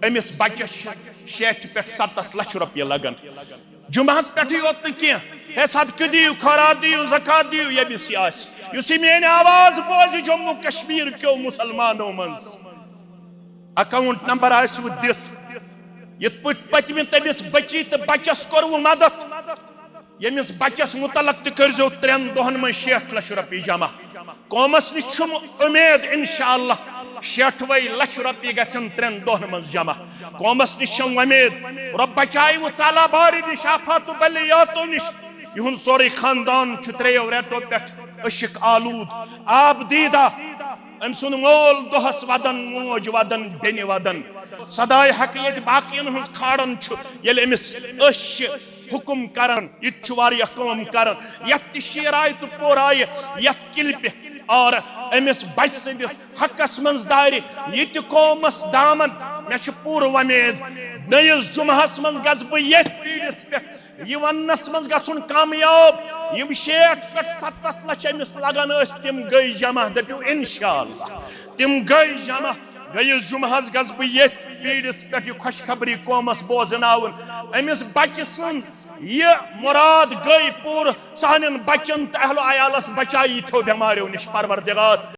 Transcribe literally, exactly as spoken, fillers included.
أمِس بچس چھِ شیٹھِ پٮ۪ٹھ ستتھ لچھ رۄپیہِ لگان۔ جمعہس پٮ۪ٹھٕے یوت نہٕ کینٛہہ، ہے صدقہٕ دِیِو، خٲرات دِیِو، زکات دِیِو، ییٚمِس یہِ آسہِ، یُس یہِ میٲنۍ آواز بوزِ جموں کشمیر کیو مسلمانو منٛز۔ اکاؤنٹ نمبر آسِوٕ دِتھ، یِتھ پٲٹھۍ پٔتمہِ تٔمِس بچی تہٕ بچس کوٚروٕ مدد، ییٚمِس بچس متعلق تہِ کٔرزیو ترٛٮ۪ن دۄہن منٛز شیٹھ لچھ رۄپیہِ جمع۔ قومس نِش چھُم اُمید انشاءاللہ شیٹھوے لچھ رۄپیہِ گژھن ترٛٮ۪ن دۄہن منٛز جمع۔ قومس نِش چھم وۄمید، رۄب بچایہِ وۄنۍ ژالہ بارِ نِش، آفات و بلیاتو نِش۔ یِہُنٛد سورُے خاندان چھُ ترٛیٚیو رٮ۪تو پٮ۪ٹھ عشق آلود، آب دیدہ۔ أمۍ سُنٛد مول دۄہس ودان، موج ودان، بیٚنہِ ودان۔ صداے حق ییٚتہِ باقین ہٕنٛز کھالان چھُ، ییٚلہِ أمِس أسۍ چھِ حکم کران، یہِ تہِ چھُ واریاہ کٲم کران۔ یتھ تہِ شعر آیہِ تہٕ پور آیہِ، یتھ کلپہِ اور أمِس بچہِ سٕنٛدِس حقس منٛز دارِ یہِ تہِ قومس دامن۔ مےٚ چھِ پوٗرٕ وۄمید نٔیِس جمعہس منٛز گژھٕ بہٕ ییٚتھۍ پیٖرِس پٮ۪ٹھ یہِ وننس منٛز گژھُن کامیاب، یِم شیٹھ پٮ۪ٹھ ستتھ لچھ أمِس لگان ٲسۍ، تِم گٔے جمع۔ دٔپِو انشاءاللہ، تِم گٔے جمع۔ گٔیِس جمعہس گژھٕ بہٕ ییٚتھۍ پیٖرِس پٮ۪ٹھ یہِ خۄشخبری قومس بوزناوُن۔ أمِس بچہِ سٕنٛز یہِ مُراد گٔے پوٗرٕ۔ سانٮ۪ن بچن تہٕ اہل و عیالس بچایہِ یِتھیو بٮ۪ماریو نِش پروردگار۔